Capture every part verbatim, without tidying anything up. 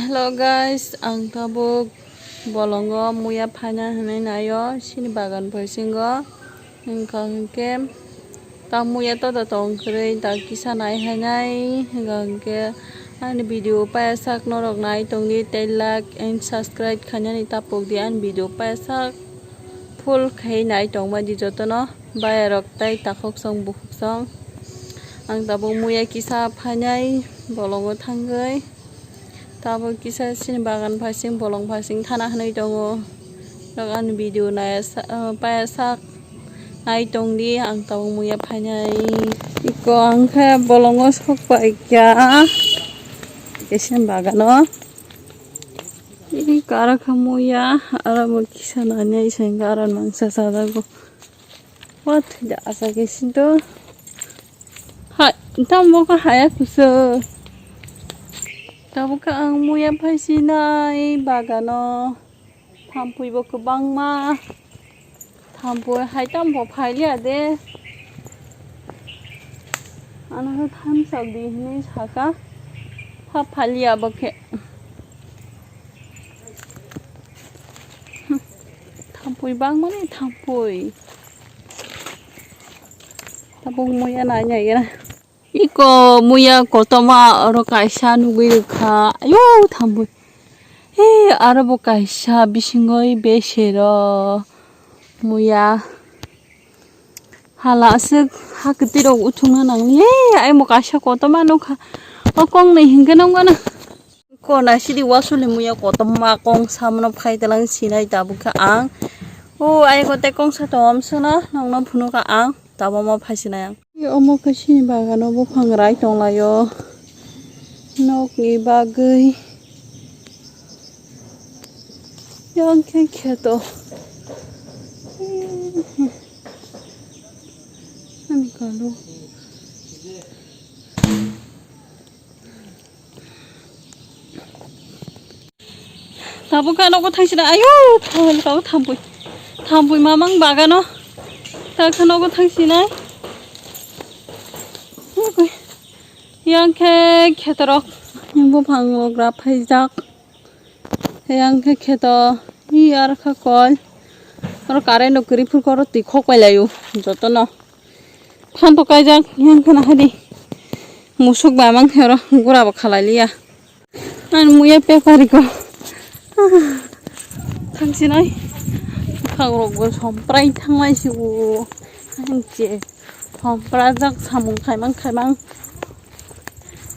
Hello guys, ang tabuk bolongo muya phaina hinwi naio, chini bagan bisingo. Wngkha hwnkhe ta muya todo tong kwrwi, ta kisa nai hainai. Wngkha hwnkhe ani video paiyasak norok nai tongdi, tei like and subscribe khainani tapokdi ani video paiyasak. Full khe nai tongmani jotono bayarok tei takhuk song bukhuk song. Ang tabuk muya kisa phainai bolongo thangwi. Tabuk kisa chini bagan phasing bolong phasing thana hinwi tongo. Nok ani video nai sa-, ah, paiyasak nai tongdi ang tabuk muya phainai. Iko ang khe bolongo sok paikha. Khe chini bagano. Ih, kara kha muya, aro bo kisa nani sengkha, aro mangsa sajago. What the asa ke sinto? Hai, tamo kha haya kuso. Tamo kha ang muya phaisinai bagano. Thampui bo kwbangma. Thampui hai tamo phailiya de. Ano khe thamsa di hinwi saka. Pha phailiya bo khe. Thampui bangmani thampui. Tabuk muya nai nai gana. Iko muya kotorma oro kaisa nugwi rwkha. Ayo thampui. He aro bo kaisa bisingoi besero muya. Hala aswk ha kwtwi rok uthukna nangli. He ai mo kaisa kotorma nukha. O kong ni hinkhe nukmano. Kona sidi wasuli muya kotorma kong samano phai talang sinai tabuk khe ang. O ai kote kong sa tongam suna nongno phunukha ang. Tabama phaisinai ang. Omo khe chini bagano buphang rai tonglaio. Nokni bagwi. Yang khe kheto. Ani kalu. Tabuk khe nogo thangsinai. Ayo, tabuk thampui. Thampui mamang bagano. Tabuk khe nogo thangsinai. Yang khe khetorok. Yang buphang rok rap phaijak. Yang khe kheto. Ih, ar kha kol. Oro current rok kwrwi phuru khe oro twi khok pai laio. Jotono. Phan to kaijak, yang khana hai di. Musuk bai mang khe oro gura bo khalai liya. Ang muya pepari ko. Thangsinai. Khang rok bo somprai thanglai si o. Ang che. Sompra jak samung khaimang khaimang.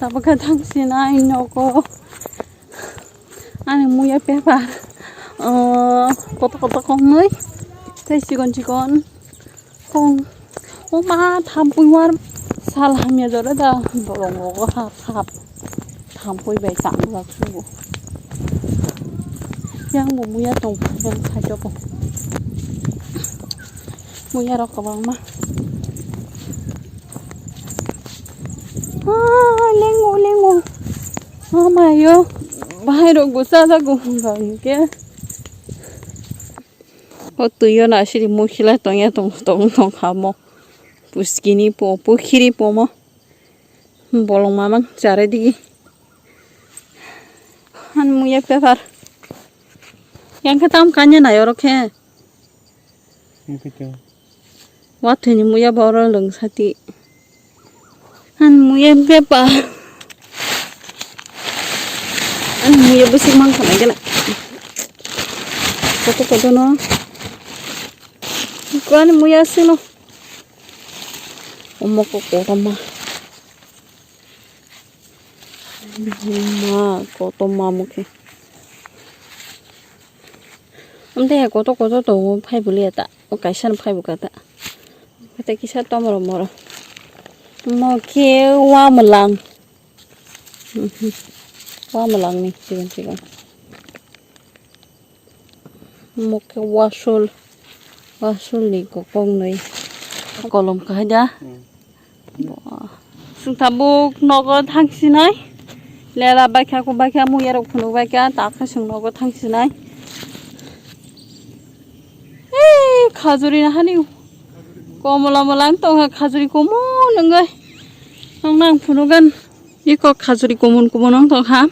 Tabuk khe thangsinai nogo. Ani muya pepar. Oh, koto koto kong nui. Tei chikon chikon. Kong, o ma thampui war sal hamya jora da bolong rogo hap hap thampui bai tang jak sugo. Yang bo muya tong yang khaito bo. Muya rok kwbangma. Ah, lengo lengo. Amayo bahai rok bo chajago hwnka hwnkhe. O twi o na siri mukhila tongya tong tong tong kha mo. Puskini po, pukhiri po mo. Bolong mamang chare digi. Han muya pepar. Yang khe tam kanya na yorok khe. Wathwini muya borok lwng sati. Ani muya bepa. Ani muya bwswk mang khana gana. Koto koto no. Ani muya sino. Omo ko kotorma. Ma kotorma mukhe. Amtwi hai kotor kotor tongo, phai bo liya ta. O kaisa no phai bo kha ta. Kata kisa tomoro moro. Mo khe wa mwlang. Mhm. Wa mwlang ni chigon chigon. Mo khe wasul. Wasul ni kokong nui. Kolom kahai da. Chwng tabuk nogo thangsinai. Lela baikha, ku baikha, muya rok phunuk baikha, takhe chwng nogo thangsinai. Ei, khajuri nahani komola mola wng tongkha, khajuri kumun wngwi. Nokno ang phunugan. Iko khajuri kumun kumun wng tongkha.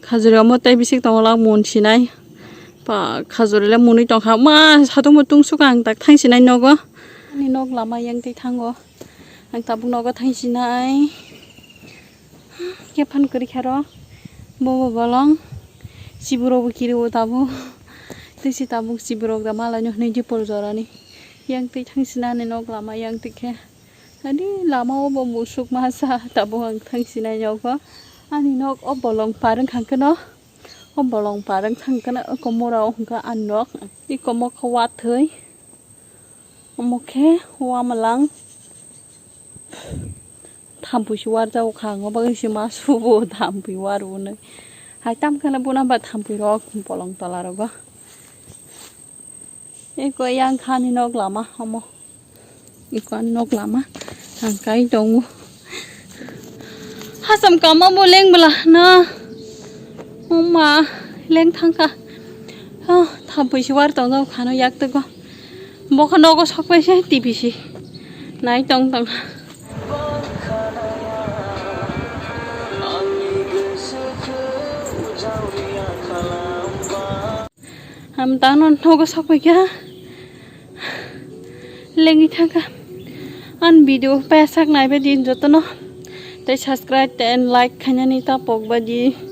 Khajuri omo tei bisik tongo lang mun sinai. Pa khajuri le munui tongkha. Ma satung mutung suka ang tak thang sinai nogo. Ani nok lama yang tei thango. Ang tabuk nogo thang sinai. Kephan kwrwi kha ro. Bobo bolong. Siburok bo kiriwo tabuk. Tei si tabuk siburok da malai no hwnwi dipor jorani. Yang tei thang sinani nok lama yang tei khe. Ani lama o bo musuk masa tabuk ang thang sinai nogo. Ani nok o bolong par wngkha khe no. O bolong par wngkha khe no eko mura o hwnka ani nok. Eko mokha wathwi. Omo khe wamalang thampui si warjago kha, ang o bagwi se ma subo thampui warwo nai. Hai tam kheno bono ba thampui rok bolong tola rogo. Eko yang khani nok lama omo. Eko ani nok lama ang kai tongo. Hasam kama bo leng bwla na. Oma leng thangkha. Ah, thampui si war tongjak khano yak toko. Bokha nogo sokpai se T V si. Nai tong tong. Ham tangno nogo sokpai kha. Lengwi thangkha. An video payasak naibe di jotono. Tei subscribe tei like khainani ta pokba di.